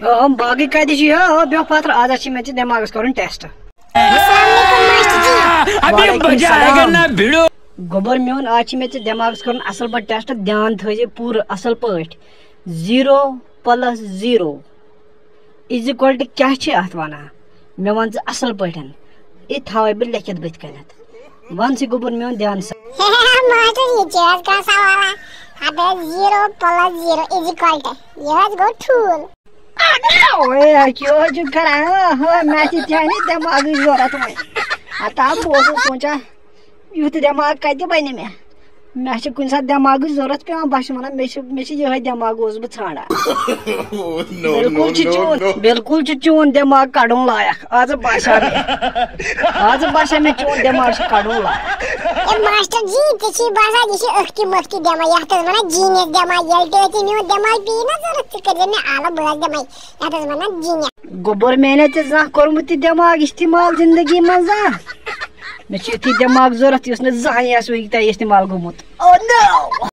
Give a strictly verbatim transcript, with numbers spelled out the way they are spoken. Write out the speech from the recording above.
آ، باقٕے کتہِ چھِ یہِ؟ آ، بیٚہہ پتھر، آز چھِ مےٚ ژےٚ دٮ۪ماغس کرُن ٹیسٹ۔ ابھی مزہ آئے گا نا بھیڑو۔ گوٚبُر میون، آز چھِ مےٚ ژےٚ دٮ۪ماغس کرُن اصل پٲٹھۍ ٹیسٹ، دھیان تھٲیزِ پوٗرٕ اصل پٲٹھۍ۔ Zero plus zero is equal to کیٛاہ چھِ اتھ ونان؟ مےٚ ون ژٕ اصل پٲٹھۍ، یہِ تھاوے بہٕ لیکھِتھ بٕتھِ کنٮ۪تھ۔ ون ژٕ گوٚبُر میون دھیان سان۔ ماسٹر، یہِ چھِ حظ کانٛہہ سوالہ؟ ہتہٕ حظ، zero plus zero is equal to، یہِ حظ گوٚو ٹھوٗل۔ اوے، کیٛاہ حظ چھُکھ کران؟ ہا، ہا، مےٚ چھِ چانہِ دٮ۪ماغٕچ ضوٚرتھ وۄنۍ۔ ہتا، بہٕ اوسُس سونٛچان، یُتھ دٮ۪ماغ کتہِ بنہِ مےٚ؟ مےٚ چھِ کُنہِ ساتہٕ دٮ۪ماغٕچ ضوٚرتھ پٮ۪وان، بہٕ چھُس ونان، مےٚ چھِ، مےٚ چھِ یِہوٚے دٮ۪ماغ اوسُس بہٕ ژھانٛڈان۔ بِلکُل چھُ چون، بِلکُل چھُ چون دٮ۪ماغ کڑُن لایق۔ آز باسیو مےٚ، آز باسیو مےٚ چون دٮ۪ماغ چھُ کڑُن لایق۔ اے ماسٹر جی، ژےٚ چھی باسان یہِ چھِ أکھتہِ مٔکھتہِ دٮ۪ماغ، یَتھ حظ وَنان جیٖنیَس دٮ۪ماغ۔ ییٚلہِ تہِ أتی میون دٮ۪ماغ پیٚیہِ نا ضوٚرَتھ، ژٕ کٔرۍزِ مےٚ آلہٕ، بہٕ حظ دِمَے یَتھ حظ وَنان جیٖنیَس۔ گوٚبُر، مےٚ نے ژےٚ زانٛہہ کوٚرمُت یہِ دٮ۪ماغ استعمال زندگی منٛز زانٛہہ؟ مےٚ چھُ یُتھُے دٮ۪ماغ ضوٚرَتھ یُس نہٕ زانٛہہ آسہِ وٕنہِ تام استعمال گوٚمُت۔ Oh no!